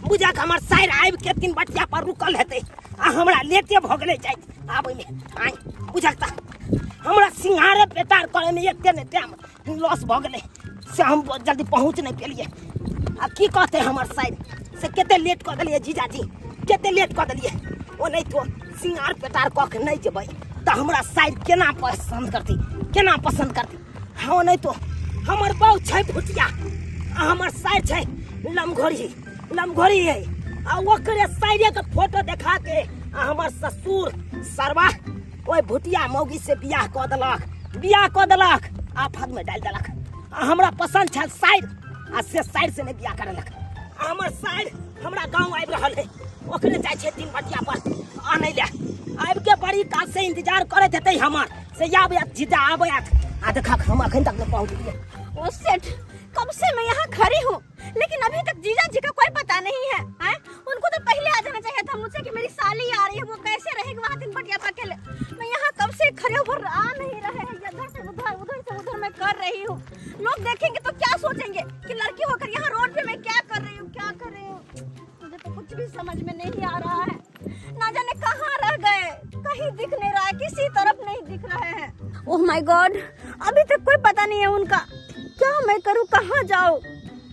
बुझक हमर साइर आबि के तीन बटिया पर रुकल हेतै आ हमरा लेटे भऽ गेलै जाइत आबैमे। आइ बुझक तऽ हमरा सिंघारे पेटार करैमे एते ने टाइम लॉस भऽ गेलै से हम जल्दी पहुँच नहि पेलियै। आ की कहतै हमर साइर से कते लेट कऽ देलियै जीजाजी, कते लेट कऽ देलियै। ओ नहि तो सिंगार पेटार कऽ के नहि जेबै तऽ हमरा साइर केना पसन्द करतै, केना पसन्द करतै? हँ नहि तो हमर बाउ छै भुटिया आ हमर साइर छै लमघोरी, लमघोरी है आ ओकरे साइरे के फोटो देखा के आ हमर ससुर सरवा ओहि भुटिया मौगी से बियाह कऽ देलक, बियाह कऽ देलक, आफत में डालि देलक। आ हमरा पसन्द छल साइर आ से साइर से नहि बियाह करेलक। आ हमर साइर हमरा गाँव आबि रहल है, ओकरे जाइ छै तीन बटिया पर आनै ले। आबि के बड़ी काल से इंतजार करैत हेतै हमर से आबै जीजा आबै। आ देखक हम अखन तक नहि पहुँचलियै। ओ सेठ, कब से मैं यहाँ खड़ी हूँ लेकिन अभी तक जीजा जी का कोई पता नहीं है, हैं? उनको तो पहले आ जाना चाहिए था मुझसे कि मेरी साली आ रही है, वो कैसे रहेगी वहाँ तीन बटिया पर अकेले। मैं यहाँ कब से खड़े होकर आ नहीं रहे हैं, इधर से उधर उधर से उधर मैं कर रही हूँ। लोग देखेंगे तो क्या सोचेंगे कि लड़की होकर यहाँ रोड पे मैं क्या कर रही हूँ, क्या कर रही हूँ। मुझे तो कुछ भी समझ में नहीं आ रहा है, ना जाने कहाँ रह गए, कहीं दिख नहीं रहा है, किसी तरफ नहीं दिख रहे हैं। ओह my God, अभी तक कोई पता नहीं है उनका। क्या मैं करूँ, कहाँ जाऊँ,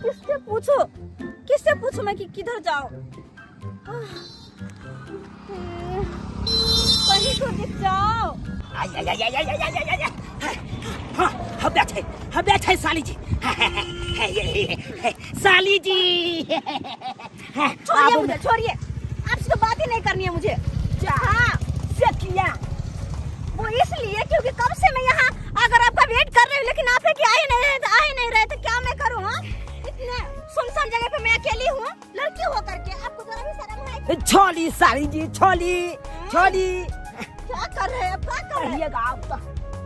किससे पूछो, किससे पूछूं मैं कि किधर जाऊँ? कहीं तो दिख जाओ। आय आय आय आय आय आय आय आय। हाँ, हब्या छै, हब्या छै साली जी, साली जी। छोड़िए मुझे, छोड़िए, आपसे तो बात ही नहीं करनी है मुझे। हाँ से किया? वो इसलिए क्योंकि कब से मैं यहाँ अगर आपका वेट कर रही हूँ लेकिन आप कि आए नहीं रहे, तो आए नहीं रहे तो क्या मैं करूँ? हाँ, इतने सुनसान जगह पे मैं अकेली हूँ, लड़की हो करके, आपको जरा भी शर्म है? छोली साली जी, छोली छोली। क्या कर रहे हैं आप, क्या कर रहे हैं? कहिएगा आप तो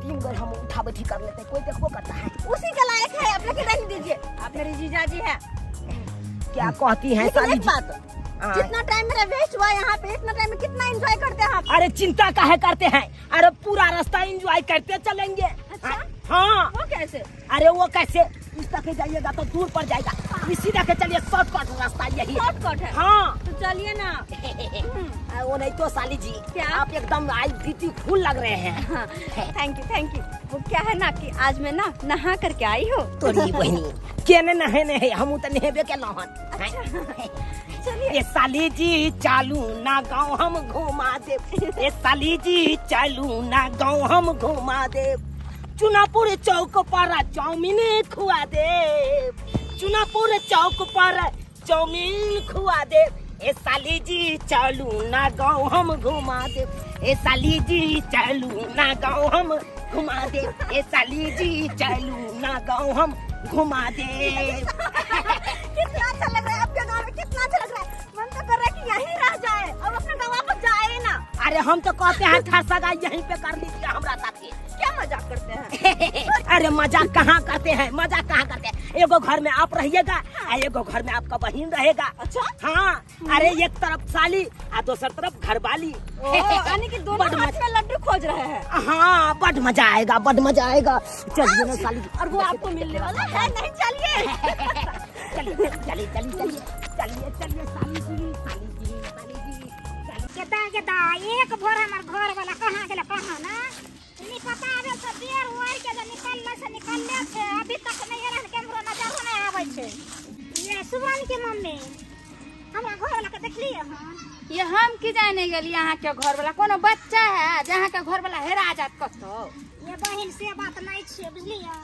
तीन बार हम उठा बैठी कर लेते हैं, कोई देखो करता है। उसी के लायक है आप, लेकिन रहने दीजिए, आप मेरी जीजा जी हैं। क्या कहती हैं लेकिन साली एक जी? बात, हाँ। जितना टाइम मेरा वेस्ट हुआ यहाँ पे, इतना टाइम में कितना एंजॉय करते हैं आप? अरे चिंता काहे करते हैं, अरे पूरा रास्ता एंजॉय करते चलेंगे। अच्छा? हाँ। वो कैसे? अरे वो कैसे, इस तरह जाइएगा तो दूर पर जाएगा, इसी तरह चलिए, शॉर्टकट रास्ता यही है। शॉर्टकट है? हाँ। तो चलिए ना। वो नहीं तो साली जी, क्या? आप एकदम आई ब्यूटीफुल लग रहे हैं। हाँ, thank you, thank you. वो क्या है ना कि आज मैं ना नहा करके आई हूँ। तोरी बहिनी केने नहेने है, हम तो नहेबे के नहन। चलिए। ए साली जी चालू ना गाँव हम घुमा दे, ए साली जी चालू ना गाँव हम घुमा दे, चुनापुर चौक पर चाउमीन खुआ दे, चुनापुर चौक पर चाउमीन खुआ दे, ए साली जी चालू ना गाँव हम घुमा दे, ए साली जी चालू ना गाँव हम घुमा दे, ए साली जी चालू ना गाँव हम घुमा दे। कितना अच्छा लग रहा है आपके गाँव में, कितना अच्छा लग रहा है, मन तो कर रहा है कि यहीं रह जाए और अपना गाँव वापस जाए ना। अरे हम तो कहते हैं था सगाई यहीं पे कर लीजिए हमरा साथी। क्या मजाक करते हैं? अरे मजाक कहाँ करते हैं, मजाक कहाँ करते हैं। एगो घर में आप रहिएगा आ एगो घर में आपका बहन रहेगा। अच्छा? हाँ, अरे एक तरफ साली आ दोसर तरफ घरवाली। ओ, यानी कि दोनों बड़ हाथ मजा- में लड्डू खोज रहे हैं। हाँ, बड़ मजा आएगा, बड़ मजा आएगा। चलिए ना साली। और वो आपको मिलने वाला है नहीं, चलिए चलिए चलिए चलिए चलिए चलिए चलिए साली जी, साली जी, साली जी, साली। गेदा गेदा एक भोर हमर घर वाला कहाँ गेलै कहाँ ना नहीं पता आबे से बेर ओढ़ के जे निकलले से निकलले छै, अभी तक नहीं एलन, केम्हरो नजरो नहीं आबै छै। ये सुमन के मम्मी हमरा घर वाला के देखलियै हन? ये हम की जाने गेलियै अहाँ के घर वाला कोनो बच्चा है जे अहाँ के घर वाला हेरा जात कतौ? ये बहिन से बात नहीं छै, बुझलियै,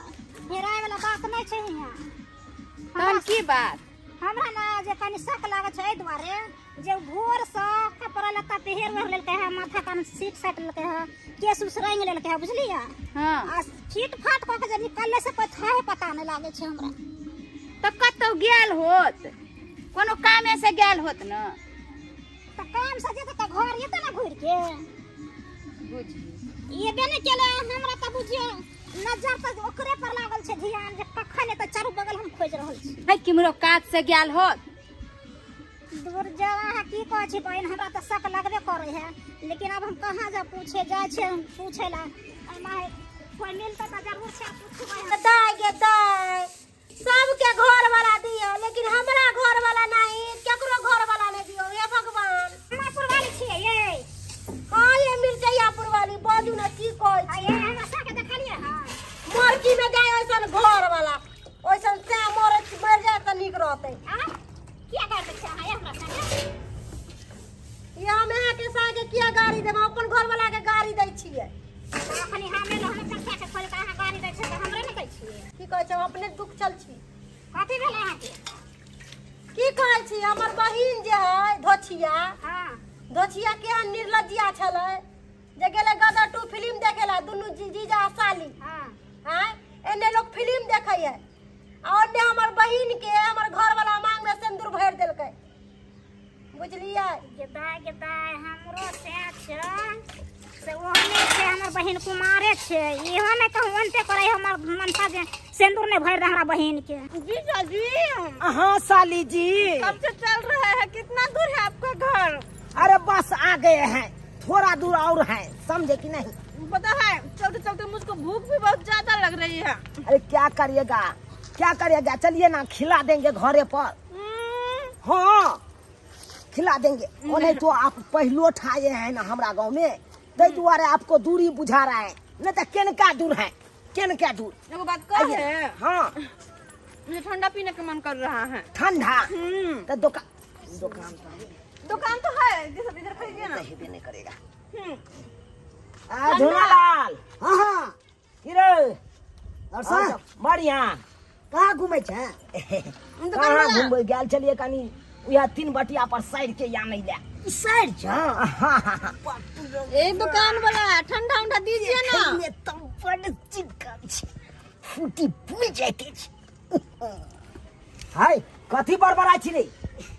हेराय वाला बात नहीं छै हियाँ। तहन की बात? हमरा ना जे कनि शक लागै छै एहि दुआरे जे भोर से कपड़ा लत्ता पहिर ओढ़ लेलकै है, माथा कान सीट साटि लेलकै है, केस उस रंग लेलकै है, बुझलियै? हाँ। आ फीट फाट कऽ के जे निकललै से कोई थाहे पता नहि लागै छै हमरा। तऽ कतौ गेल होत, कोनो कामे से गेल होत न? तऽ काम से जेतै तऽ घर एतै ने घुरि के। बुझी एबे नहि केलै हमरा तऽ बुझियौ नजर तऽ ओकरे पर लागल छै ध्यान जे कखन एतै, चारू बगल हम खोजि रहल छी। है किम्हरो काज से गेल होत। दूर जाओ, अहाँ की कहै छी बहिन, हमरा तऽ शक लगबे करै है, लेकिन अब हम कहाँ जा पूछे जाइ छियै हम पूछे ला, एहिमे कोइ मिलतै तऽ जरूर छै पूछबै। दाय गे दाय, सबके घर वाला दियो लेकिन हमरा घर वाला नहीं, केकरो घर वाला नहीं दियो हे भगवान। हमरा वाली छियै ये। हाँ ये मिर्चैयापुर वाली बाजू ना की कहै आ छी। ये हमरा साके देखलियै हँ। मरकी में गाय ओइसन घर वाला ओइसन से मरे मर जाए तऽ नीक रहतै। आ किया गारि दै छियै अहाँ ये हमरा साके? ये हम अहाँके सागे किया गाड़ी देब, हम अपन घर वाला के गाड़ी दै छियै। अखनी हम एलहुँ हम अपन साके खोलि कऽ अहाँ गारि दै छियै तऽ हमरे ने दै छियै। की कहै छै, हम अपने दुख चल छी। कथी भेल अहाँके? की कहै छी, हमर बहिन जे है धोछिया। हाँ। धोछिया केहन निर्लज्जिया छलै जे गेलै गदर 2 फिल्म देखे ला दुनू जीजा आ साली। हाँ। आँय एने लोग फिल्म देखै है आ ओन्ने हमर बहिन के हमर घर वाला मांग में सिंदूर भरि देलकै, बुझलियै? गेदाय गेदाय हमरो सएह छै से ओहने छै, हमर बहिन कुमारे छै, इहो नहि कहूँ ओनते करै हमर मनसा जे सिंदूर नहि भरि दे हमरा बहिन के। जीजा जी। हाँ साली जी। कब से चल रहा है, कितना दूर है आपका घर? अरे बस आ गए हैं, थोड़ा दूर और है, समझे कि नहीं? पता है चलते चलते मुझको भूख भी बहुत ज्यादा लग रही है। अरे क्या करिएगा क्या करिएगा, चलिए ना खिला देंगे घरे पर। हाँ खिला देंगे। और नहीं तो आप पहलो ठाए हैं ना हमरा गांव में, तै दुआरे आपको दूरी बुझा रहा है, नहीं तो केनका दूर है, केनका दूर। एगो बात कहे? आइए। हाँ। मुझे ठंडा पीने का मन कर रहा है। ठंडा? तो दुकान दुकान तो है। दुकान तो है, इधर इधर खरीदिए ना। हेबे नहीं करेगा। आ झूलालाल। हाँ हाँ। की रे? और सर? बढ़िया। कहाँ घूमै छै? कहाँ घूमबै गेल छलियै कनी उएह 3 बटिया पर साइड के या नहीं ले। ई साइड छै? हाँ। ए दुकान वाला ठंडा उंडा दीजिए ना। देखैमे तऽ बड़ चिकन छै, फूटी फूल जाइते छै। हाय कथी बड़बड़ाइ छी रे?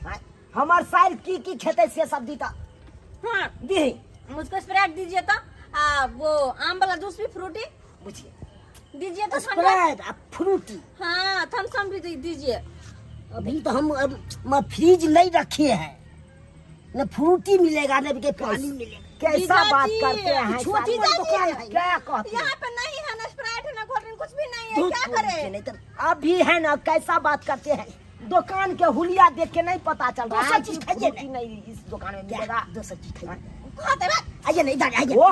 हाय, हमर साइड की की खेतै से सब दी तऽ। हाँ। दीही। मुझको स्प्राइट दीजिए तो, आ वो आम वाला जूस भी, फ्रूटी बुझिए दीजिए तो ठंडा। स्प्राइट आ फ्रूटी। हाँ थम्स अप भी दीजिए। अभी तो हम अब फ्रिज नहीं रखे हैं, न फ्रूटी मिलेगा न के पानी मिलेगा। कैसा जीजा बात जी, करते हैं छोटी साली? दुकान है। क्या कहते हैं? यहाँ पे नहीं है ना स्प्राइट है ना कोल्ड ड्रिंक, कुछ भी नहीं है, दूध क्या पूरी करें? के नहीं तो अभी है ना कैसा बात करते हैं, दुकान के हुलिया देख के नहीं पता चल रहा है दोसर चीज कि खाइए फ्रूटी नहीं इस दुकान में क्या? मिलेगा। दोसर चीज खाइए। कहते बात। आइए ना इधर आइए। ओ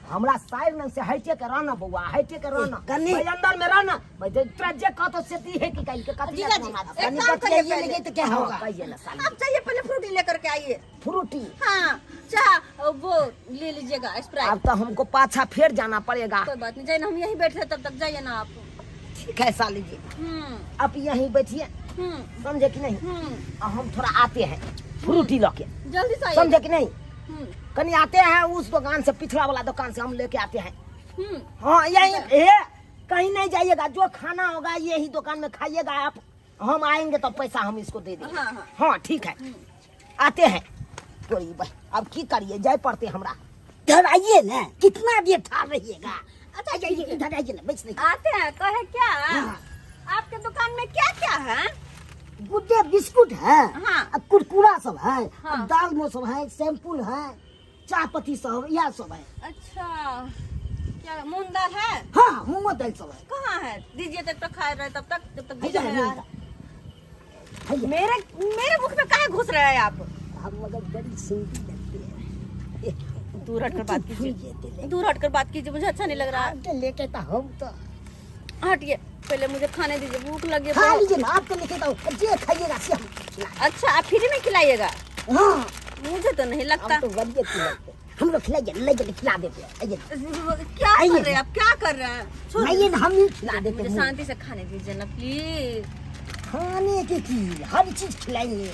हमरा साइड में से हटे के रहना बउआ, हटे के रहना। कनी। भाई अंदर में रहना। भाई जे तोरा जे कहतो से दी है कि कहीं के कथी जीजा है जी, तुम्हारा? एक कनी काम बतियाइए करिए पहले। लगे तो क्या हाँ, होगा? कहिए ना साली। आप चाहिए पहले फ्रूटी लेकर के आइए। फ्रूटी? हाँ चाहे वो ले लीजिएगा स्प्राइट। अब तो हमको पाछा फिर जाना पड़ेगा। कोई बात नहीं, जाइए ना, हम यहीं बैठे तब तक, जाइए ना आप। ठीक है साली जी। आप यहीं बैठिए। समझे कि नहीं? और हम थोड़ा आते हैं फ्रूटी लके। जल्दी से आइए। समझे कि नहीं? कहीं आते हैं उस दुकान से, पिछला वाला दुकान से हम लेके आते हैं। हाँ यही ए, कहीं नहीं जाइएगा, जो खाना होगा यही दुकान में खाइएगा आप। हम आएंगे तो पैसा हम इसको दे देंगे। हाँ, हाँ। हाँ ठीक है, आते हैं। तोरी भाई अब की करिए, जाए पड़ते हमरा। इधर आइए ना, कितना देर ठाड़ रहिएगा? अच्छा आइए इधर आइए ना, बैठ नहीं। आते हैं तो है क्या? हाँ। आपके दुकान में क्या क्या है? गुड्डे बिस्कुट है, हाँ। और कुरकुरा सब है, हाँ। और दाल में सब है, शैम्पू है, चाय पत्ती सब, यह सब है। अच्छा क्या मूंग दाल है? हाँ मूंग दाल सब है। कहाँ है? दीजिए तब तक खाए रहे, तब तक जब तक है दीजिए मूंग रहा। दाल। है। मेरे मेरे मुख में काहे घुस रहे हैं आप? हम मगर बड़ी सुंदर लगती है। दूर हटकर बात फूल कीजिए, जाते हैं। दूर हटकर बात कीजिए, मुझे अच्छा नहीं लग रहा है। आपके लेके तो हम तो हटिए, पहले मुझे खाने दीजिए, भूख लगी है खा बहुत। लीजिए ना, आपके लेके तो जे खाइएगा से हम खिला। अच्छा आप फ्री में खिलाइएगा? हाँ। मुझे तो नहीं लगता। हम तो बढ़िया खिलाते, हम लोग खिलाइए, ले जाके खिला देते हैं। आइए। क्या आइए। कर रहे हैं आप, क्या कर रहे हैं? छोड़ आइए ना, हम ही खिला देते मुझे हैं। शांति से खाने दीजिए ना प्लीज। खाने की चीज हर चीज खिलाएंगे,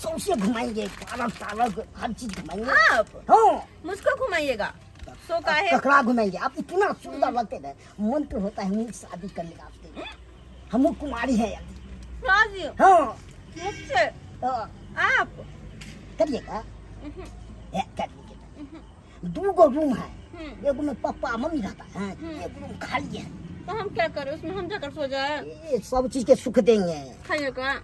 सौसे घुमाएंगे, पालक तालक हर चीज घुमाएंगे। आप? हाँ। मुझको घुमाइएगा? सो काहे? ककड़ा घुमाएंगे। आप इतना सुंदर लगते हैं, मन तो होता है हम शादी कर लेगा आपसे। हम कुमारी है अभी। शादी? हाँ। मुझसे? हाँ। आप करिएगा? कर लीजिएगा। दो गो रूम है, एगो में पापा मम्मी रहता है, एक रूम खाली है। तो हम क्या करें उसमें, हम जाकर सो जाए? ये सब चीज के सुख देंगे। खाइएगा?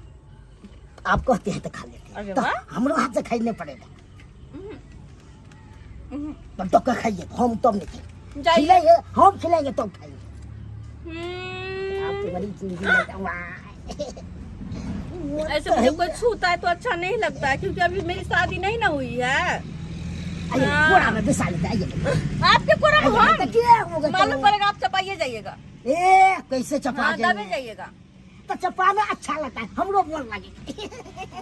आप कहते हैं तो खा लेते अरे हैं। तो वाह। हमरो हाथ से खाइने पड़ेगा। तब तो खाइए, हम तब नहीं खाएंगे। जाइए। खिलाइए, हम खिलाएंगे तब खाएंगे। आप तो बड़ी चीज है, वाह। वो ऐसे तो मुझे है। कोई छूता है तो अच्छा नहीं लगता है, क्योंकि अभी मेरी शादी नहीं ना हुई है। आइए, हाँ। कोड़ा में बिसा लेते हैं, आइए। आपके कोरा में आइए, हम तो क्या होगा मालूम तो? पड़ेगा, आप चपाइए जाइएगा। ए कैसे चपा हाँ, दबे जाएंगे? जाइएगा। तो चपाना अच्छा लगता है, हमरो बोल लगे।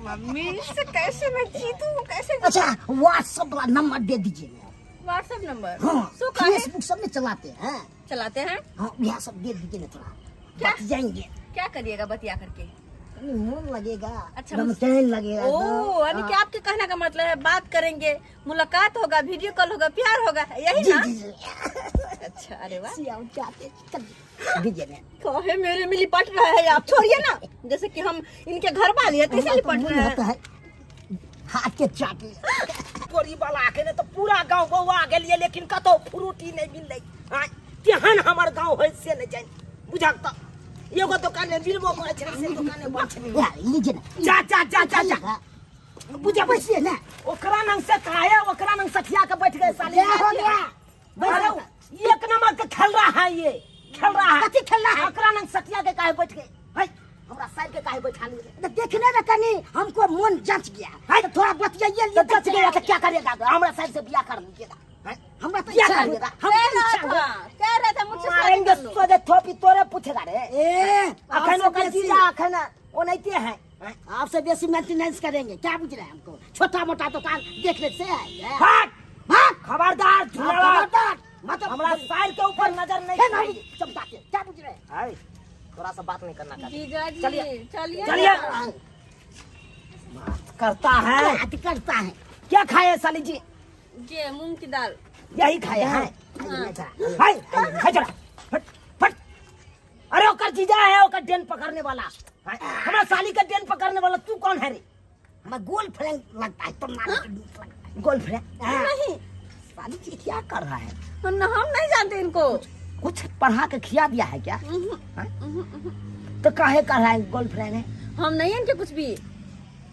मम्मी से कैसे मैं जीतूं, कैसे? अच्छा, व्हाट्सएप वाला नंबर दे दीजिए। WhatsApp number? हाँ। सो काहे? फेसबुक सब में चलाते हैं। चलाते हैं। हाँ, यह सब दे दीजिए ना थोड़ा। क्या? बच जाएंगे। क्या करिएगा बतिया करके? नहीं, मन लगेगा। अच्छा, नमकीन लगेगा। ओ, यानी कि आपके कहने का मतलब है बात करेंगे, मुलाकात होगा, वीडियो कॉल होगा, प्यार होगा, यही जी ना? जी जी। अच्छा, अरे वाह। सियाओ चाहते चल दीजिए ना। काहे मेरे में लिपट रहा है आप? छोड़िए ना, जैसे कि हम इनके घर वाले हैं तैसे हमरा तो लिपट मन रहे होता हैं। है हाथ के चाट ले। तोरी वाला के ने तो पूरा गांव बौआ गेलिए, लेकिन कतौ फ्रूटी नहीं मिललै। आँय, तेहन हमर गांव है से नहीं जानि बुझक त एगो दुकान में मिलबो करै छै से दुकान में बंद छै। या, लीजिए ना। जा जा जा जा जा। बुझे बैठिए ना। ओकरा नंग से काहे ओकरा नंग सठिया के बैठ गए साले। क्या हो गया? अरे एक नंबर के खेल रहा है, ये खेल रहा है। कथी खेल रहा है? ओकरा नंग सठिया के काहे बैठ गए? है हमरा साइड के काहे बैठा लिए? तो देखने में तनी हमको मन जच गया है? तो थोड़ा बतियाइए लिए। तो जच गया तो क्या करेगा? हमरा साइड से बियाह कर लीजिएगा। हैं? हमरा तो क्या इच्छा करिएगा? हम कह तो रहा इच्छा था, कह रहा था मुझसे शादी मारेंगे कर लो। सोझे थोपी तोरे पूछेगा रे। ए अखन आपसे ओकर बेसी- जीजा अखन ओनाहिते है। हैं? आपसे बेसी मेंटेनेंस करेंगे क्या बुझ रहे हैं? हमको छोटा मोटा दुकान देखने से है। भाग भाग। खबरदार झुलावा। खबरदार मतलब हमरा साइड के ऊपर नजर नहीं हे भाई चमका के क्या बुझ रहे हैं? है तोरा से बात नहीं करना चाहते। जीजा जी चलिए। चलिए। चलिए। बात करता है। बात करता है। क्या खाए साली जी? ये मूंग की दाल। यही खाए हैं। आइए जरा। हाय हाय जरा फट फट। अरे ओकर जीजा है ओकर डेन पकड़ने वाला। हाय, हमरा साली का डेन पकड़ने वाला तू कौन है रे? हमारा गोल फ्रेंड लगता है तो मार के बीच लगता है। गोल फ्रेंड? हाँ। नहीं। साली जी क्या कर रहा है? हम नहीं जानते इनको। कुछ पढ़ा के खिया दिया है क्या? हाँ? तो काहे कर रहा है गोल फ्रेंड है? हम नहीं इनके कुछ भी।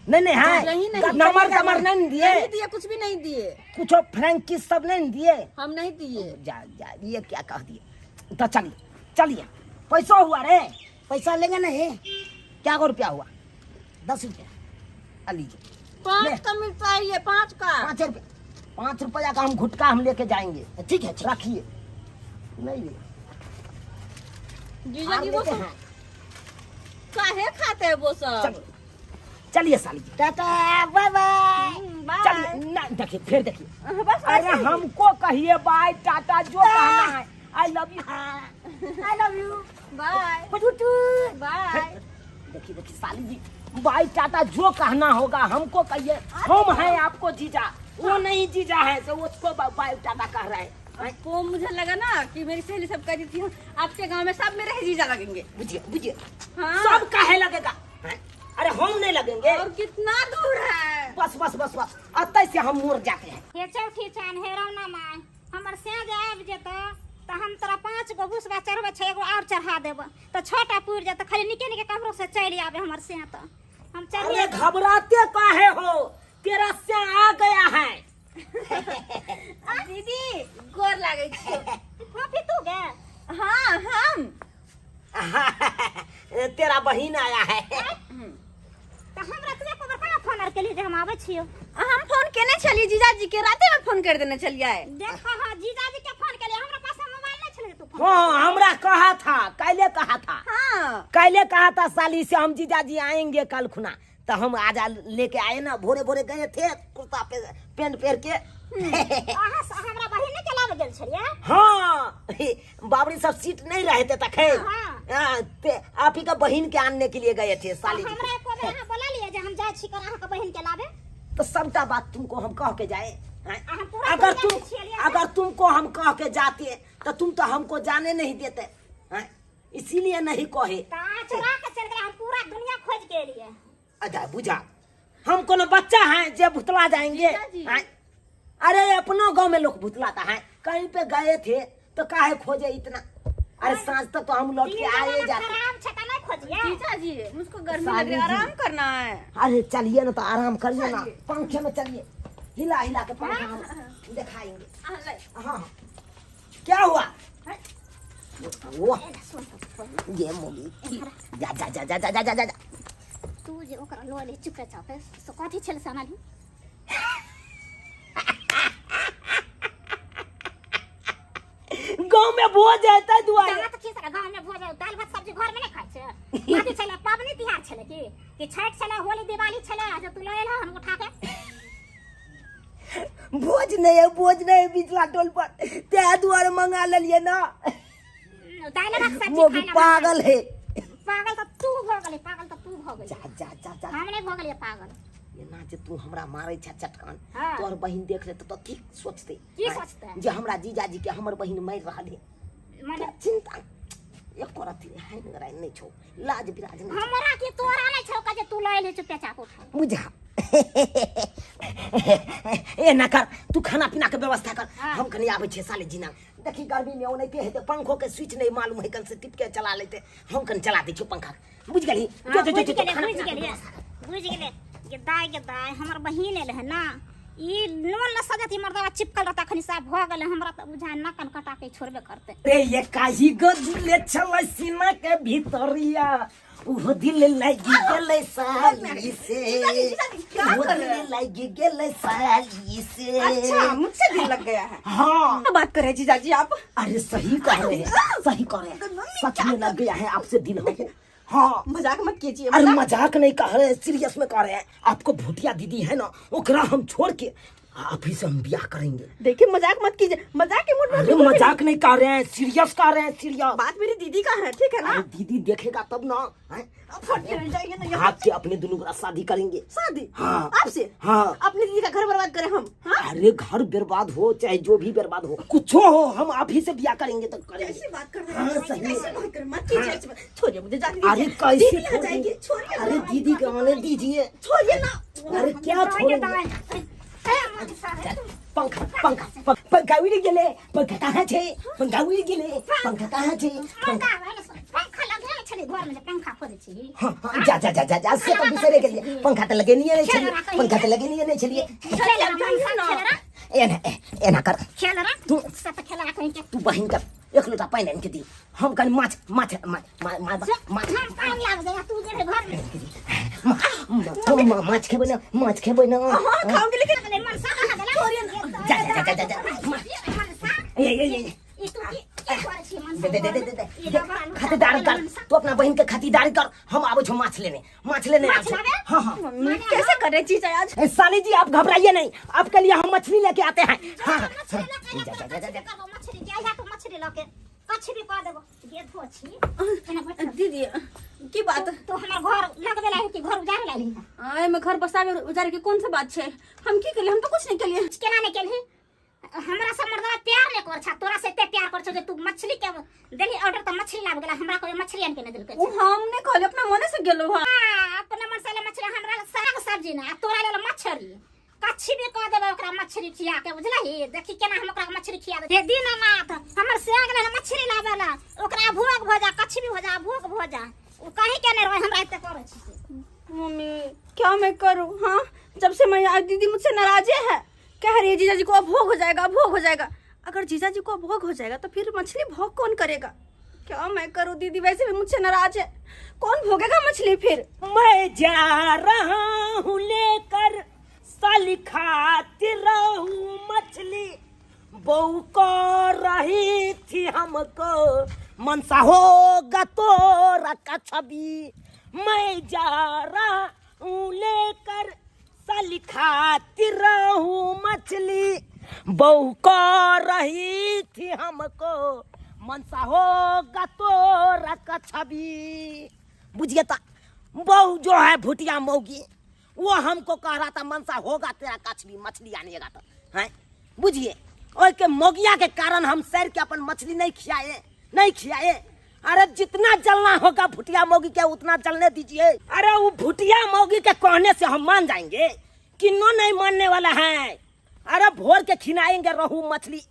नहीं नहीं है नहीं, नहीं। नंबर तमर नहीं दिए। नहीं दिए, कुछ भी नहीं दिए। कुछ फ्रेंड की सब नहीं दिए। हम नहीं दिए। जा जा ये क्या कह दिए। तो चलिए चलिए। पैसा हुआ रे? पैसा लेंगे नहीं। क्या गो रुपया हुआ? 10 रुपया। आ लीजिए। 5 का मिलता है ये, 5 का। 5 रुपया। 5 रुपया का हम घुटका हम लेके जाएंगे। ठीक है, ठीक। रखिए। नहीं जीजा जी आप वो लेते सब हैं। काहे खाते हैं वो सब? चलिए चलिए साली जी। टाटा बाय बाय। बाय। चलिए ना, देखिए फिर देखिए। बस अरे ऐसे ही। हमको कहिए बाय टाटा जो कहना है। I love you. I love you. Bye. Bye. देखिए देखिए साली जी बाय टाटा जो कहना होगा हमको कहिए। हम हैं आपको जीजा, वो नहीं जीजा है तो उसको बाय टाटा कह रहे हैं। वो मुझे लगा ना कि मेरी सहेली सब कह रही थी आपके गांव में सब मेरे ही जीजा लगेंगे। बुझिए बुझिए। हाँ। सब काहे लगेगा? हैं? अरे हम नहीं लगेंगे। और कितना दूर है? बस बस बस बस अतः से हम मुड़ जाते हैं। हे चौठी चान हे रौना माय हमर स्याज आबि जेतौ तऽ हम तोरा 5 गो भुसबा चढ़बै छै, एगो और चढ़ा देबौ तऽ 6टा पुरि जेतौ। खाली निके निके कमरो से चलि आबे हमर स्या तऽ हम चढ़िए। अरे घबराते काहे हो, तेरा स्या आ गया है। दीदी गोर लागै छी। फोफी तू गे? हाँ हम। तेरा बहिन आया है। तऽ हमरा तू एको बेर कहाँ फोन आर केली जे हम आबै छियौ? हम फोन केने छलियै जीजाजी के, राते में फोन कर देने छलियै। देख हाँ जीजाजी के फोन केलियै, हमरा पास मोबाइल नहीं छलै तू फोन। हाँ हमरा कहा था, कैले कहा था। हाँ कैले कहा था साली से हम जीजाजी आएंगे कल खुना, तो हम आज लेके आए ना, भोरे भोरे गए थे कुर्ता पे पेंट पहन के। अहाँ हमरा बहिन नहीं चलावे गेल छलियै? हाँ बाबरी सब सीट नहीं रहे थे तखन। हाँ। आप ही का बहिन के आनने के लिए गए थे साली जी। हमरा एको बेर अहाँ बोला लिए जे हम जाइ छी कर अहाँ के बहिन के लाबे? तो सबटा बात तुमको हम कह के जाए। हाँ? अहाँ पूरा अगर दुनिया तुम के छियलियै। अगर तुमको हम कह के जाते तो तुम तो हमको जाने नहीं देते। हाँ? इसीलिए नहीं कहे। तऽ अहाँ चोरा के चलि गेलै, हम पूरा दुनिया खोज के एलियै। अच्छा बुझा हम कोनो बच्चा हैं जे भुतला जाएंगे? जीजाजी। हाँ? अरे अपनो गांव में लोग भुतलाता है, कहीं पे गए थे तो काहे खोजे इतना? अरे सांझ तक तो हम लौट के दिन आए जमाना जाते। खराब छै तऽ नहीं खोजिए। जीजाजी मुझको गर्मी लग साली रही है, जी। आराम करना है। अरे चलिए ना तो आराम करिए ना, पंखे में चलिए, हिला हिला के पंखा हम दिखाएंगे। हाँ हाँ क्या हुआ? वो पहिले। ये मोगी जा जा जा जा जा जा जा जा तू जे ओकरा लऽ ले चुपे चापे से कथी छल से अनलही? गाँव में भोज है ताहि दुआरे। दाँत खींच के गाँव में भोज है, दालि भात सब्जी घर में नहीं खाइ छै। कथी छलै, पबनी तिहार छलै की कि छठि छलै, होली दिवाली छलै जे तू लऽ एलह हम उठा के? भोज नहीं है, भोज नहीं है बिचला टोल पर, ताहि दुआरे मंगा लेलिए ना। दालि भात सब्जी मोगी खाइ लए। पागल है। पागल तऽ तू भऽ गेलै, पागल तऽ तू भऽ गेलै। जा जा जा जा। हम नहि भऽ गेलियै पागल। एना जे तू हमरा मारै छ चटकान, हाँ। तोहर बहिन देख लेतौ तऽ की सोचतै? की सोचतै? जे हमरा जीजाजी के हमर बहिन मारि रहल है। मने चिंता एको रत्ती है नहीं, नहीं छौ लाज बिराज नहीं। हमरा की तोरा नहीं छौ का जे तू लऽ एलही चुपे चाप उठा? बुझा, एना कर, तू खाना पीना के व्यवस्था कर। हाँ। हम कनी आबै छियै साले जीना। देखी, गर्मी में ओनाहिते हेतै, पंखो के स्विच नहीं मालूम है, कन से टिप के चला लेते। हम कन चला दै छियौ पंखा, बुझि गेलही? हाँ, जो जो बुझि जो गेलियै, खाना बुझि पीना के गेलियै, व्यवस्था कर। बुझि गेलियै। गे दाय, गे दाय, हमर बहिन एलै हन ना, ई नोन ल सजत, ई मर्दवा चिपकल रहता। अखनी साफ भऽ गेलै। हमरा तऽ बुझाय नकन कटा के छोड़बे करतै। रे ये काही गो दिले छलै सीना के भीतरिया, उहो दिल लागि गेलै साली से। क्या उहो कर रहे दिल हैं? लागि गेलै साली से। अच्छा, मुझसे दिल लग गया है? हाँ। क्या बात कर रहे हैं जीजाजी आप? अरे सही कह रहे हैं, सही कह रहे हैं, सच में लग गया है आपसे दिल हमको। हाँ। मजाक मत कीजिए। अरे मजाक नहीं कह रहे हैं, सीरियस में कह रहे हैं। आपको भूटिया दीदी है ना, ओकरा हम छोड़ के आप ही से हम ब्याह करेंगे। देखिए, मजाक मत कीजिए, मजाक के मूड में अरे बिल्कुल भी मजाक नहीं कर रहे हैं, सीरियस कर रहे हैं, सीरियस। नहीं। बात मेरी दीदी का है, ठीक है ना? अरे दीदी देखेगा तब ना, हैं? अब फट के रह जाएंगे ना यहाँ। भाग के अपने दोनों का शादी करेंगे। शादी? हाँ। आपसे? हाँ। अपनी दीदी का घर बर्बाद करें हम? हाँ? अरे घर बर्बाद हो चाहे जो भी बर्बाद हो, कुछ हो, हम आप ही से ब्याह करेंगे तो करेंगे। कैसे बात कर रहे हाँ, हैं? सही। कैसे बात कर रहे हैं? मत कीजिए ऐसे बात। छोड़िए मुझे, जाने अरे दीजिए। कैसे दीदी यहाँ छोड़ जाएंगे, देंगे? छोड़िए अरे ना। दीदी के आने दीजिए। छोड़िए ना। अरे क्या दाय गे छोड़ेंगे? दाय। ए, मनसा रे, तू पंखा पंखा पंखा उड़ि गेलै, पंखा कहाँ छै? पंखा उड़ि गेलै, पंखा कहाँ छै? पंखा पंखा भेल, पंखा लगेने छली घर में जे पंखा खोजै छी? हाँ हाँ, जा जा जा जा जा, से तऽ बिसरे गेलियै, पंखा तऽ लगेनिये नहि छलियै, पंखा तऽ लगेनिये नहि छलियै। खेल रे मनसा, खेल रे। एना एना कर। खेल रे। तू से तऽ खेल रे कहीं के। तू बहिन के एक लोटा पानि आनि के दी, हम कनि माछ माछ माछ माछ माछ। हम पानि लाब जाय, तू जेबे घर में। माछ खेबै ना? माछ खेबै ना? हाँ, खाऊंगी, लेकिन गेलै मनसा, कहाँ गेलै? जा जा जा जा जा। मनसा। ए ए ए। ई तू की की करै छी मनसा? दे दे दे दे दे। ई डबरा लुटा खातिरदारी कर। मनसा। तू अपना बहन के खातिरदारी कर, हम आबै छौ माछ लेने, माछ लेने माछ आबै छौ। लाबे? हाँ हाँ। मम्मी, कैसे कर रहे जीजा आज? ए, साली जी, आप घबराइए नहीं, आपके लिए हम मछली लेके आते हैं। हाँ हाँ। मछली लऽ के जा जा जा जा जा। करबो मछली के, आइहा तू मछली लऽ के कछरी कऽ देबो। गे धो छी, एना बैठ। दीदी, की बात? तू हमर घर लगबे ला कि घर उजाड़े ला ली? आय में घर बसावे उजारे के कौन सा बात छै? हम की केलिए? हम तो कुछ नहीं केलिए। केना नहि केलही? हमरा से मर्दवा प्यार नहीं कर छा, तोरा से एते प्यार कर छौ जे तू मछली के देली ऑर्डर तऽ मछली लाब गेला, हमरा कोई मछली आन के नहि देलकै। वो हम नहीं कहले, अपना मने से गेलो। हां। आ, अपना मन से मछली, हमरा लग साग सब्जी ना आ तोरा लेल मछली। कच्छी भी कह देबै ओकरा मछली खिया के, बुझलही? देखी केना हम ओकरा मछली खिया दे। हे दीनानाथ, हमर साग लेल मछली लाबे ला ओकरा भोग भऽ जा, कच्छी भी हो जा, भोग भऽ जा। ओ कहीं के नहीं रहे, हमरा एते करै छी से। मम्मी, क्या मैं करूँ? हाँ, जब से मैं आज दीदी मुझसे नाराजे है, कह रही है जीजा जी को अब भोग हो जाएगा, अब भोग हो जाएगा। अगर जीजा जी को भोग हो जाएगा तो फिर मछली भोग कौन करेगा? क्या मैं करूँ दीदी? वैसे भी मुझसे नाराज है, कौन भोगेगा मछली फिर? मैं जा रहा हूँ लेकर साली खाती रहूँ मछली, बहू को रही थी हमको मनसा होगा तोरा का छवि। मैं जा रहा हूँ लेकर साली खाती रहूँ मछली, बहू को रही थी हमको मनसा होगा तोरा का छवि। बुझिए ता, बहू जो है भुटिया मौगी, वो हमको कह रहा था मनसा होगा तेरा कछबी मछली आनेगा तो हैं। बुझिए, ओहि के मौगिया के कारण हम सर के अपन मछली नहीं खियाए, नहीं खियाए। अरे जितना जलना होगा भुटिया मौगी के उतना जलने दीजिए। अरे वो भुटिया मौगी के कहने से हम मान जाएंगे कि नो नहीं मानने वाला है। अरे भोर के खिलाएंगे रोहू मछली,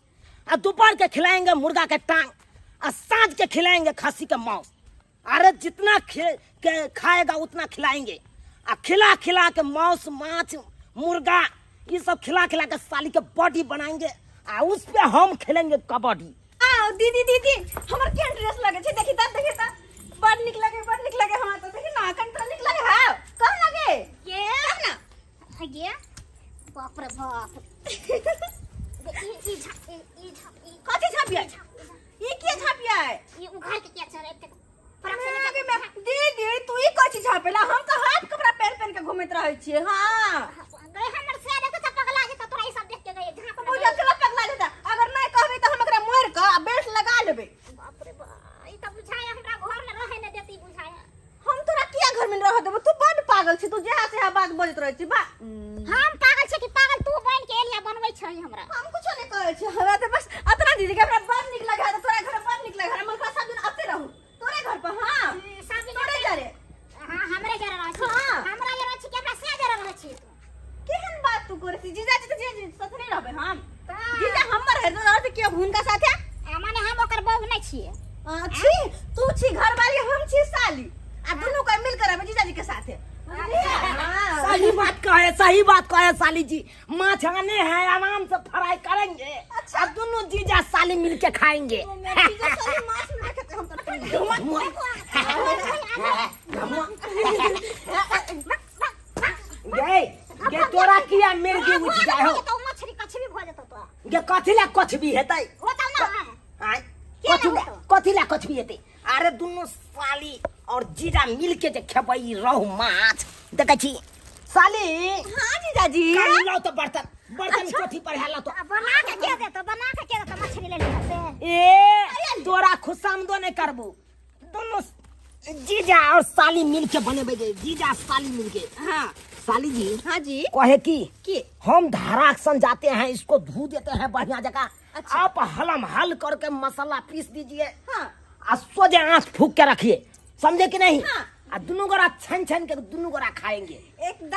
और दोपहर के खिलाएंगे मुर्गा के टांग, और साँझ के खिलाएंगे खस्सी के मांस। अरे जितना के खाएगा उतना खिलाएंगे, आ खिला खिला के मांस माछ मुर्गा ये सब खिला खिला के साली के बॉडी बनाएंगे, आ उस पे हम खेलेंगे कबड्डी। आ दीदी, दीदी, हमर केहन ड्रेस लगे छै? देखी ता, देखी ता। ई उघार के किया छे एते फरक से आगे में दीदी तू ई कथी झापेला हम तो हाफ कपड़ा पहन पहन के घूमत रहै छियै हां गए हमर से देख त पगला जेता तोरा ई सब देख के गए झाप बुझल केना पगला जेता अगर नहीं कहबी त हम एकरा मोड़ के आ बेल्ट लगा लेबै बाप रे बाप ई त बुझाय हमरा घर में रहे न देती बुझाय हम तोरा किया घर में रह देबो तू बड पागल छी तू जेहा सेहा बात बजैत रहै छी बा हम पागल छै कि पागल तू बन के एलिया बनबै छै हमरा हम कुछो नहीं कहै छी हमरा तऽ बस अतना दीदी के हमरा बड नीक लगे है तोरा घर बड नीक लगे है हम ओकरा सब दिन आते रहू तोरे घर पर हां सब दिन तोरे जरे हां हमरे जरे रहै छी हाँ। हमरा जरे रहै छी कि हमरा से जरे रहै छी तू केहन बात तू करै छी जीजा जी तऽ जीजा जी साथे नहीं रहबै हम तऽ जीजा हमर है तो रहते के हुनका साथे आ, माने हम ओकर बहू नहि छियै आ, छी तू छी घरवाली हम छी साली आ दुनू कोई मिल कर रहबै जीजा जी के साथे बुझलियै? सही बात कहे सही बात कहे साली जी माछ आने हैं आराम से फ्राई करेंगे अच्छा। और दोनों जीजा साली मिलके खाएंगे तो मैं जीजा साली माछ नहीं खेते हम तो गए गे तोरा किया मिर्गी उठ जाय हो तो मछली कछबी भऽ जेतौ तोरा गे कथी ला कछबी हेतै होतौ ना आँय केना कथी ला होतौ? कथी ला कछबी हेतै अरे दुनू साली और जीजा मिल के जे खेबै ई रहु माछ देखै छी साली हाँ जीजाजी काली लाओ तो बर्तन बर्तन कोठी पर है लाओ तो आ, बना के के देतौ बना के के देतौ मछली ले लिहा से ए तोरा खुशामदो नहीं करबो दोनों जीजा और साली मिल के बनेबै गे जीजा साली मिल के हाँ साली जी हाँ जी कहे की की हम धाराक्शन जाते हैं इसको धो देते हैं बढ़िया जगह अच्छा। आप हलम हल करके मसाला पीस दीजिए हाँ आ सोझे आंख फूक के रखिए समझे कि नहीं हाँ। आ दुनू गोरा छन छन के दुनू गोरा खाएंगे एकदम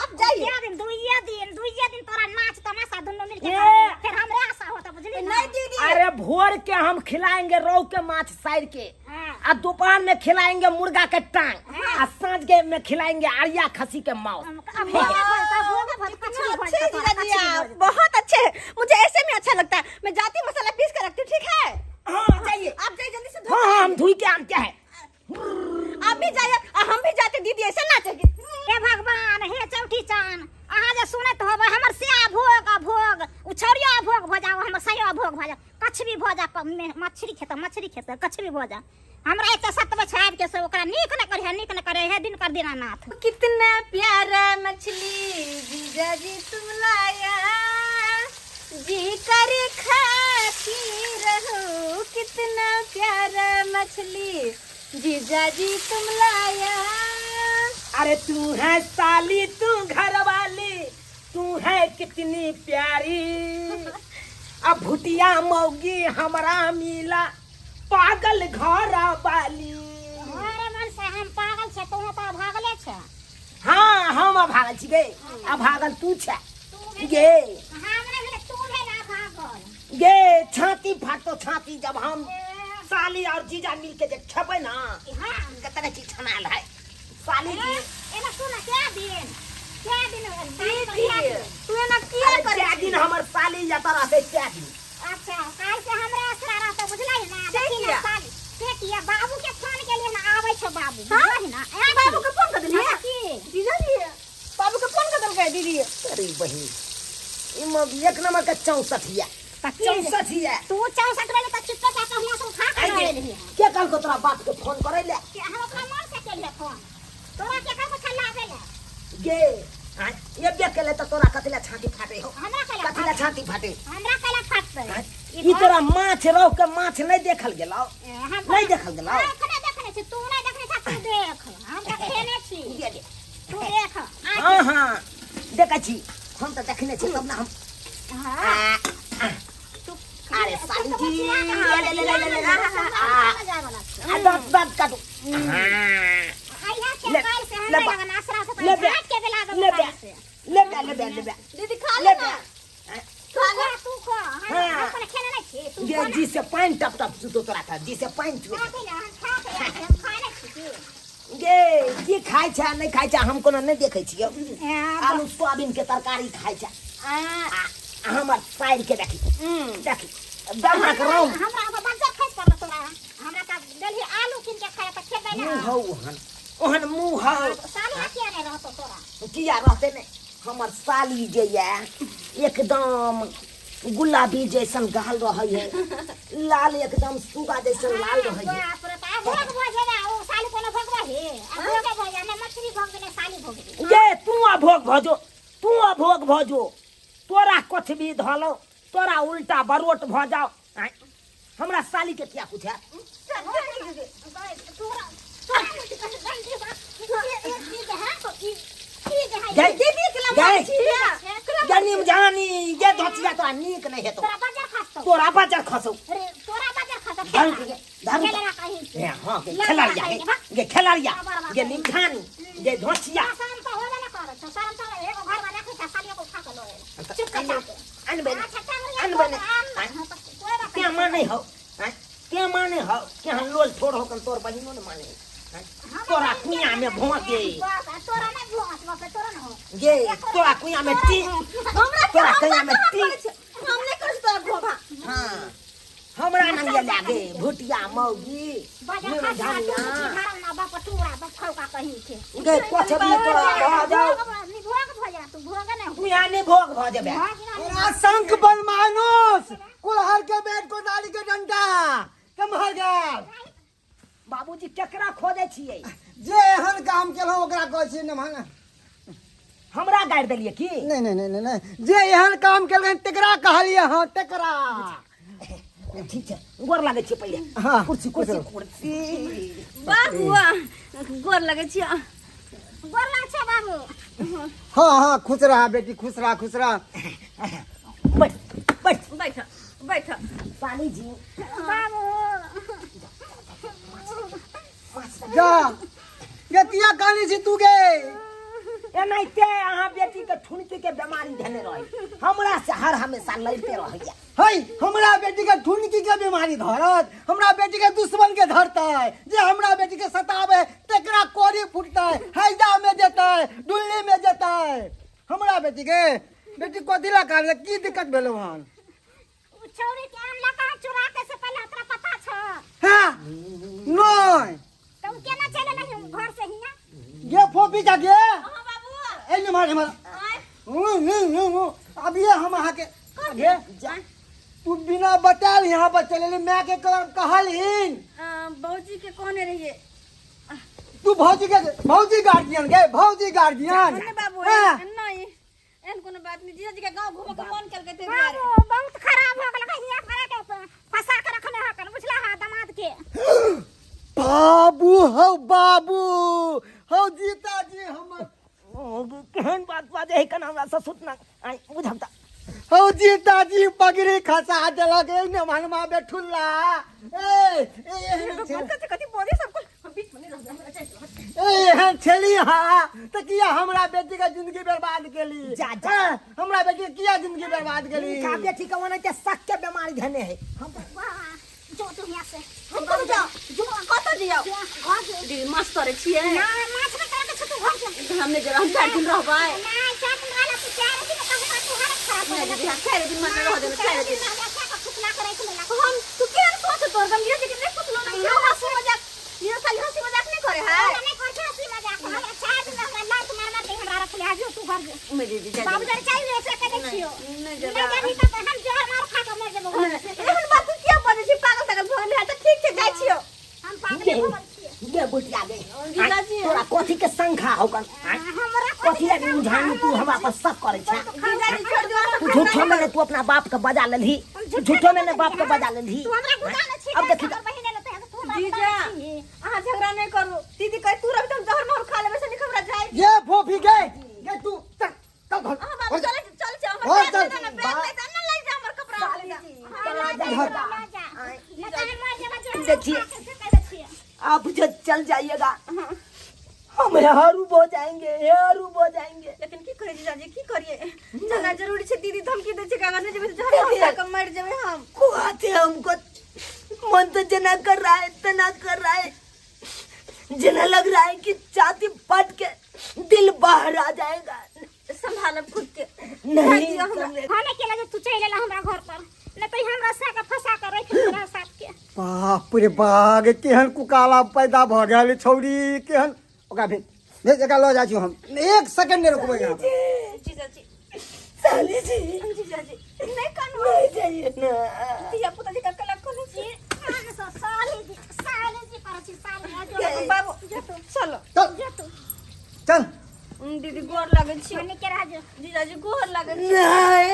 आप जाइए दुइया दिन दुइया दिन दुइया दिन तोरा नाच तमाशा दुनू मिलके ए। करबो। फिर हमरे आशा होता बुझली ना नहीं दीदी अरे भोर के हम खिलाएंगे रोहू के माछ साइड के हाँ। आ दोपहर में खिलाएंगे मुर्गा के टांग आ साँझ के में खिलाएंगे आरिया खसी के मांस अब भोगे भोज भोगे भोज कछली भोज अच्छे तोरा, जीजा जी कछली आप भोज। बहुत अच्छे हैं मुझे ऐसे में अच्छा लगता है मैं जाती हूँ, मसाला पीस कर रखती हूँ ठीक है हाँ जाइए आप जाइए जल्दी से धो हाँ हाँ हम धुई के आनते हैं आप भी जाइए और हम भी जाते दीदी ऐसे नाचेगी हे भगवान हे चौठी चान अहाँ जे सुनैत होबै हमर से भोग अभोग उछौरियो अभोग भऽ जाओ हमर सैयो अभोग भऽ जाओ कछबी भऽ जा मछली खेतै मछली खेतै कछबी भऽ जा हमरा एते सतबै छै आबि के से ओकरा नीक न करिहे नीक न करे हे दिन कर दीनानाथ कितना प्यारा मछली जीजा जी तुम लाया जी कर खाती रहो कितना प्यारा मछली जीजा जी तुम लाया अरे तू है साली तू घर वाली तू है कितनी प्यारी अब भुटिया मौगी हमरा मिला पागल घर वाली अरे मन से हम पागल छै तू तऽ भागले छै हाँ हम अभागल छी गे अभागल तू छे गे हम नहि भेलै तू भेल अभागल गे छाती फाटतो छाती जब हम साली और जीजा मिल के जे खेबै ना हाँ कतने चीज छनाल है साली जी एना सुन क्या दिन क्या दिन दीदी तू एना किया अरे करे कै दिन हमर साली जतऽ रहतै कै दिन अच्छा काल से हमरा असरा रहतौ बुझलही ना से देखी ना किया? साली से किया बाबू के फोन केलिए ना आबै छौ बाबू हाँ? बुझलही ना ए, बाबू के फोन कर देलियै हाँ, की जीजा जी बाबू के फोन कर देलकै दीदी अरे बहिन ई मग एक नंबर के 64 हिया तऽ की 64 हिया तू 64 भेलै तऽ चुपे चाप हुआं से उठा के लऽ एलही हँ। के कहलको तोरा बाप के फोन करै ले के हम अपना मन से केलिए फोन तोरा के कहलको छल लाबै ले गे आँय, ये देख के ले तऽ तोरा कथी ले छाती फाटे हो हमरा कैला कथी ले छाती फाटे हमरा कैला फाटतै आँय, ई तोरा माछ रोह के माछ नहि देखल गेलौ नहि देखल गेलौ एखने देखने छी तू नहि देखने छा तू देख हम तऽ खेने छी दे दे तू देख हाँ हाँ देखै छी हम तऽ देखने छी तब ने हम हाँ आ, अरे साली जी ले ले ले ले ले ले आ, आ आ दाँत दाँत काटू हाँ ले, ले बा। ले बे। ले बे। ले बे ले बे ले बे दीदी खा ले ले बे ना खा ले हाँ। ये जी से पानि टप टप चुतो तोरा था जी से पानि चुए गे की खाइ छै नहि खाइ छै हम कोनो नहि देखै छियौ आलू सोयाबीन के तरकारी खाइ छै आ आ हमर साइड के देखी देखी दमक रौं मुँह हौ ओहन ओहन मुँह हौ किया रहतै नहि हमर साली जे ये एकदम गुलाबी जैसन गाल रहै है लाल एकदम सुगा जैसे लाल रहै है। बाप रे बाप, भोग भऽ जेबा, ओ साली कोनो भोगबा हे? आ भोगे भऽ जा, ने मछली भोग ने साली भोग। गे तू अभोग भजो, तू अभोग भजो, तोरा कछ भी धलो तोरा उल्टा बरोट भ जाओ। आँय, हमरा साली के किया कुछ है? गई गई गनीम जानी ये धोतिया तोरा नीक नहीं हेतो, तोरा बाजार खसौ। धर धर ए हां गे खेलाड़िया गे, गे खेलाड़िया गे निमझानी गे धोतिया। अनबे अनबे क्या माने हो? आँय, क्या माने हो कि हम लोल छोड़ हो कन तोर बहिनो ने माने? आँय, तोरा कुइया में भोंके गे, तोरा कुइया में टी, तोरा कुइया में टी। हम नहीं करै छी तोरा भोभा। हाँ, हमरा नहीं लागे भुटिया मौगी निमझानिया गे, कछ भी तोरा भ जाओ, कुइया ने भोग भ जेबे। तोरा शंख बलमानुष कुल्हड़ के बेट कोदारी के डंडा कमहर गेल। बाबूजी केकरा खोजै छियै? जे एहन काम केलहुँ ओकरा कहै छियै नमहन। हमरा गारि देलियै की? नहीं नहीं नहीं नहीं नहीं, जे एहन काम केलकै तेकरा कहलियै। हाँ, तेकरा। ठीक छै, गोर लागै छियै पहिले। हाँ, कुर्सी कुर्सी कुर्सी। बाबू, गोर लगै छियै। गोर लागै छै बाबू। हाँ हाँ, खुश रहा बेटी, खुश रहा, खुश रहा। बैठ बैठ। बैठ बैठ। साली जी। बाबू। जा गे, किया कानी छी तू गे? एनाहिते अहाँ बेटी के ठुनकी के बीमारी धेने रही, हमरा से हर हमेशा लड़ते रहैया। है हमरा बेटी के ठुनकी के बीमारी धरत? हमरा बेटी के दुश्मन के धरतै, जे हमरा बेटी के सतावे तेकरा कोरी फुटतै, हैजा में जेतै, डुल्ली में जेतै। हमरा बेटी के बेटी कथी ला कान, की दिक्कत भेलौ हन? उ छौरी के आनला कहाँ चुरा के से पहले तोरा पता छौ? हाँ, नहीं। तो उ केना चले लही घर से हिया? गे फोपी जा गे। हाँ बाबू। ए मार मार। अब ये हम अहाँ के गे जा। तू बिना बतायल यहाँ पर चले, माय के कहलहिन? भौजी के कहने रहिए। तू भौजी के, भौजी गार्जियन गे, भौजी गार्जियन। नहीं बाबू। हाँ। नहीं, एहन कोनो बात नहीं। जीजा जी के गांव घूमे के मन केलकै ताहि दुआरे। बाबू, बहुत खराब हो गेल, हिया करे के फंसा के रखने हकन, बुझला हा दामाद के। बाबू हौ, बाबू हौ, जीता जी हमर। ओ, केहन बात बाजे है कन हमरा ससुर ना आइ बुझब त। हौ जीता जी पगड़ी खसा देलक। ए ने मनमा बेठुल्ला, ए ए एहन कथी कथी बोले सब कुछ, हम बीच में नहीं रहबै, हमरा जाइ दो। ए एहन छेली। हाँ, त किया हमरा बेटी के जिंदगी बर्बाद केली? जा, जा। हाँ, हमरा बेटी के किया जिंदगी बर्बाद केली? हिनका बेटी के ओनाहिते शक के बीमारी धेने है। हम वाह, जो तू हिया से। हम कतऽ जाउ? जो। कतऽ जाउ? जो घर जो। दीदी, माछ तरै छियै। ना, माछ नहि करे के छौ, तू घर जो। हम नहि जेबै, हम 4 दिन रहबै। नहीं, 4 दिन रहला तू 4 दिन कहू तू हालत खराब हो नहि गेल। दीदी, हम 4 दिन मत रह देबै, 4 दिन। फुकला के राखि लेलक। हम तू केहन सोच तोर गम जीजा जी के नहि पुछलो नहि छै। हंसी मजाक ये साली हंसी मजाक नहीं करे है। हमरा नहीं करे हंसी मजाक। हमरा 4 दिन हमरा लात मार मार के हमरा रखले। आज तू घर जो। नहीं दीदी, जा। बाबू जरा चाहिए ऐसे कह दै छियो। नहीं नहीं जेबै। जेबही तऽ हम जहर मार खा के मर जेबो घर से। एहन बात तू किया बजै छी? पागल तागल भऽ गेल है तऽ ठीक छै, जाइ छियौ। हम पागले भऽ गेल छियै। गे बुटिया गे। जीजाजी। तोरा कथी के शंखा हो कन? हमरा कथी लगे बुझानी तू हमरा पर शक करै छै? जीजाजी, छोड़ दियौ। तू झूठो में ने तू अपना बाप के बजा लेलही, झूठो में ने बाप के बजा लेलही। तू हमरा गुदा न छी। अब देखी। हमर बहिन एलो तऽ तू हमरा जीजा, गुदा न छी। अहाँ झगड़ा नहीं करू। दीदी कहे तू रह, हम जहर मार खा लेबै से निक हमरा जाय। ये फोफी गे, गे तू चल चल घर। अहाँ बाबू, चले चल चल, हमर और बैग चल। ले जा ना, बैग ले जा ना, ले जा हमर कपड़ा ले जा। हाँ, ला जा, घर। ला जा। नहीं तऽ हम मर जेबै जहर देखिए। खा के से कह दै छियै। आप जो चल जाइएगा, हम हरूब हो जाएंगे, हरूब हो जाएंगे। लेकिन की करिए जीजाजी, की करिए? जाना जरूरी छै। दीदी धमकी दै छै कि अगर नहि जेबै तऽ जहर मार खा के मरि जेबै हम। कुआते हमको मन तो जना कर रहा है, तना कर रहा है, जना लग रहा है कि छाती फट के दिल बाहर आ जाएगा। संभालब खुद के। नहीं। दियौ हमरा। हमे के लगे तू चलि एला हमरा घर पर, नहीं तऽ हमरा सा के फंसा के राखि लेने साथ के। बाप रे बाग, केहन कुकाला पैदा भऽ गेल छौरी, केहन ओकरा भेज भेज, एकरा लऽ जाइ छी हम, एक सेकंड नहि रुकबै यहाँ पर। जीजाजी। साली जी। जीजाजी, नहि कानू। नहीं जाइए ना। धिया पुता जी का कला कोने छी। साली जी, साली जी करै छी, साली आ जो। बाबू चलो। चल चल। दीदी, गोर लगै छी। मने के रह जो। जीजाजी, गोर लगै छी। नहीं।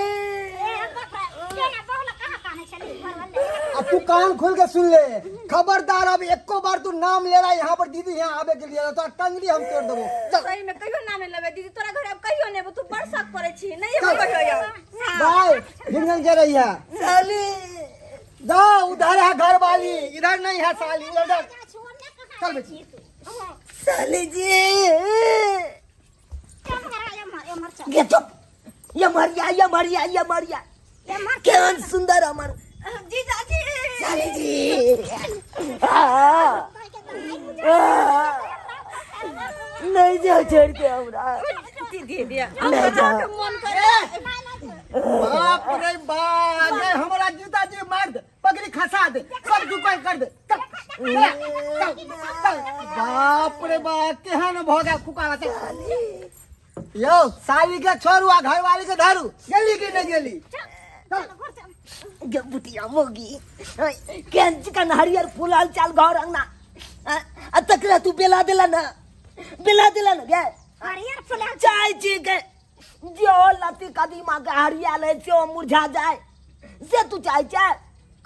ए बाप रे, केना बहुला कहाँ काने छली घर वाले। अब तू कान खोल के सुन ले, खबरदार अब एको बार तू नाम ले रहा है यहाँ पर दीदी यहाँ आवे के लिए तो टंगड़ी हम तोड़ देबो। चल। सही में कहियो नाम नहीं लेबै दीदी, तोरा घर अब कहियो नहीं एबो, तू बड़ शक करै छी, नहीं एबो कहियो यौ। बाय, हिंगल जा रही है। साली। जा, उधर है घर वाली, इधर नहीं है साली, उधर जा। चल बेटी। साली जी। गे चुप, ये मरिया, ये मरिया, ये मरिया, केहन सुंदर हमर जीजाजी। साली जी, आ, आ, नहीं जाओ छोड़ के हमरा। दीदी, दीदी। नहीं जाओ। मन करे। बाप रे बाप, ये हमारा जूता जी मार दे, पगड़ी खसा दे, सब दुकान कर दे। चल चल चल। बाप रे बाप, केहन भ गया खुकारा। चल यो, साली के छोड़ू आ घर वाली के धरू। गेली कि नहीं गेली? चल। गे बुटिया मोगी, केहन चिकन हरियर फूलल चाल घर अंगना आ आ तकरा तू बेला देला ना, बेला देला ना गे। हरियर फूल चाय छी के जो लती कदीमा के हरियाल है से ओ मुरझा जाए से तू चाय चाय।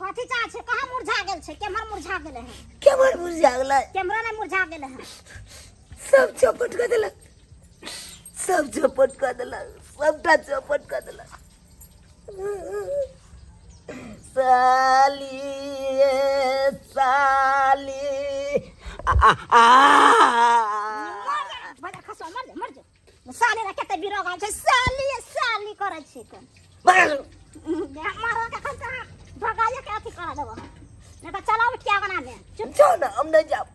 कथी चाह छै? कहाँ मुरझा गेल छै? केम्हर मुरझा गेलै हन? केम्हर मुरझा गेलै? केम्हरो नहि मुरझा गेलै हन। सब चौपट कऽ देलक, सब चौपट कऽ देलक, सबटा चौपट कऽ देलक। साली ए साली, आ आ आ। मर जा, बजा खसो, मर जा, मर जा। साली रे, कते बिरोग आबै छै, साली साली करै छै कोन। मारो के खन तऽ भगाइए के अथी करा देबो, नहि तऽ चला उठिया बना दे। चुप। जाओ ना, हम नहीं जाओ।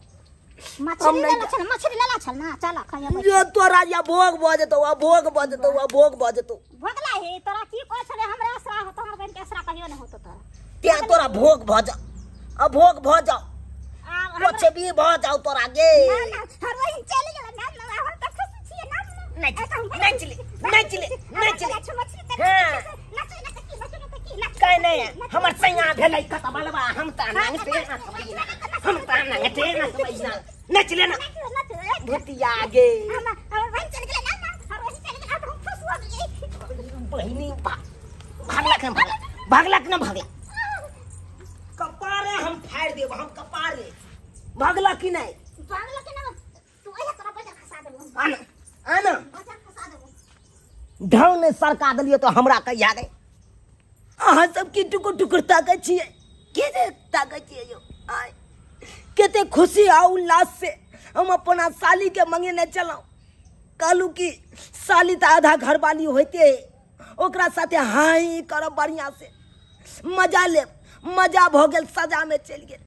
मछली हम नहीं लेला छल, मछली लेला छल ना, चल खाइए। जो तोरा या भोग भऽ जेतौ, आ भोग भऽ जेतौ, आ भोग भऽ जेतौ। भोगला हे तोरा की कहै छलै? हमरे असरा होतो, हमर बहिन के असरा कहियो नहि होतो तोरा। तें तोरा भोग भऽ जा, आ भोग भऽ जाओ। आब हमरा कुछ भी भऽ जाओ तोरा गे। ना ना, हमर बहिन चलि गेलै ना ना, हम तऽ खुश छियै ना ना। नहि नहि चली, नहि चली, नहि चली। हाँ। कहै नहि हमर सैया भेलै कत बलबा, हम तऽ नंगटे नचबै, हम तऽ नंगटे नचबै ना। नच ले ना भुतिया गे। बहिनी भागलक ना, भागलक, भागलक ना, भागलक। कपारे हम फाड़ि देब हम कपारे। भागलक कि नहि? आना आना। ढंग नहि सरका देलियै तऽ हमरा कहिया गए। अहाँ सब की टुकुर टुकुर ताकै छियै? के जे ताकै छियै यौ? आय कते खुशी आ उल्लास से हम अपना साली के मंगेने चलहुँ। कहलहुँ कि साली तऽ आधा घरवाली होइते है, ओकरा साथे हाँ करब, बढ़िआँ से मजा लेब। मजा भऽ गेल सजामे चलि गेल।